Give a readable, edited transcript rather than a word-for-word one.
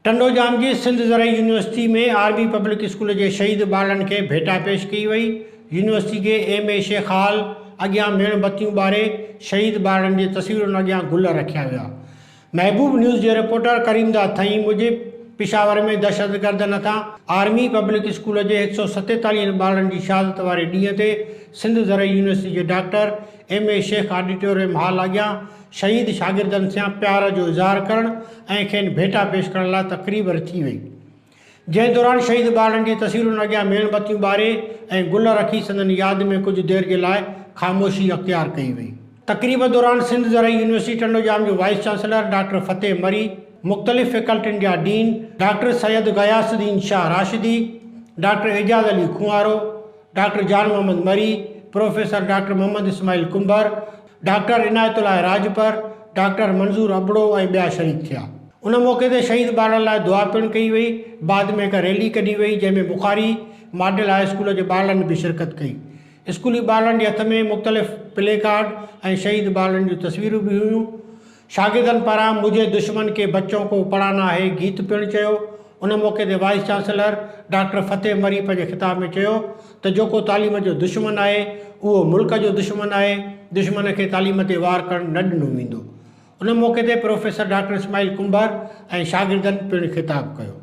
ٽنڊوڄام جي سنڌ زرعي university ۾ army public school جي شهيد ٻارڙن کي ڀيٽا پيش ڪئي وئي. يونيورسٽي جي ايم اي شيخ هال اڳيان ميڻ بتيون ٻاري شهيد ٻارڙن جي تصويرن اڳيان گل رکيا ويا. محبوب نيوز جي رپورٽر ڪريم داد ٿهيم موجب پشاور ۾ دهشتگردن هٿان آرمي پبلڪ اسڪول جي هڪ سئو ستيتاليهن ٻارڙن جي شهادت واري ڏينهن تي سنڌ زرعي يونيورسٽي جي doctor M A Shaikh auditorium hall اڳيان شهيد شاگردن سان پيار جو اظهار ڪرڻ ۽ کين ڀيٽا پيش ڪرڻ لاء تقريب رٿي وئي، جنهن دوران شهيد ٻارڙن جي تصويرن اڳيان ميڻ بتيون ٻاري ۽ گل رکي سندن ياد ۾ ڪجهه دير جي لاء خاموشي اختيار ڪئي وئي. تقريب دوران سنڌ زرعي يونيورسٽي ٽنڊوڄام جو vice chancellor doctor Fateh Marri, مختلف فيڪلٽين جا dean doctor Syed Ghias Uddin Shah Rashdi, doctor Ejaz Ali Khonharo, doctor Jan Muhammad Marri, professor doctor Muhammad Ismail Kumbhar, doctor Inayat Ullah Rajpar, doctor Manzoor Abro ۽ ٻيا شريڪ ٿيا. ان موقعي تي شهيد ٻارڙن لاء دعا پڻ ڪئي وئي. بعد ۾ هڪ ريلي ڪڍي وئي جنهن ۾ بخاري ماڊل هاء اسڪول جي ٻارڙن به شرڪت ڪئي. اسڪولي ٻارڙن جي هٿ ۾ مختلف پلي ڪارڊ ۽ شهيد ٻارڙن جون تصويرون به هيون. شاگردن پاران مجهي دشمن ڪي بچون ڪو پڙهانا هي گيت پڻ چيو. ان موقعي تي vice chancellor doctor Fateh Marri پنهنجي خطاب ۾ چيو ته جيڪو تعليم جو دشمن آهي اهو ملڪ جو دشمن آهي، دشمن کي تعليم تي وار ڪرڻ نه ڏنو ويندو. ان موقعي تي پروفيسر ڊاڪٽر اسماعيل ڪنڀر ۽ شاگردن پڻ خطاب ڪيو.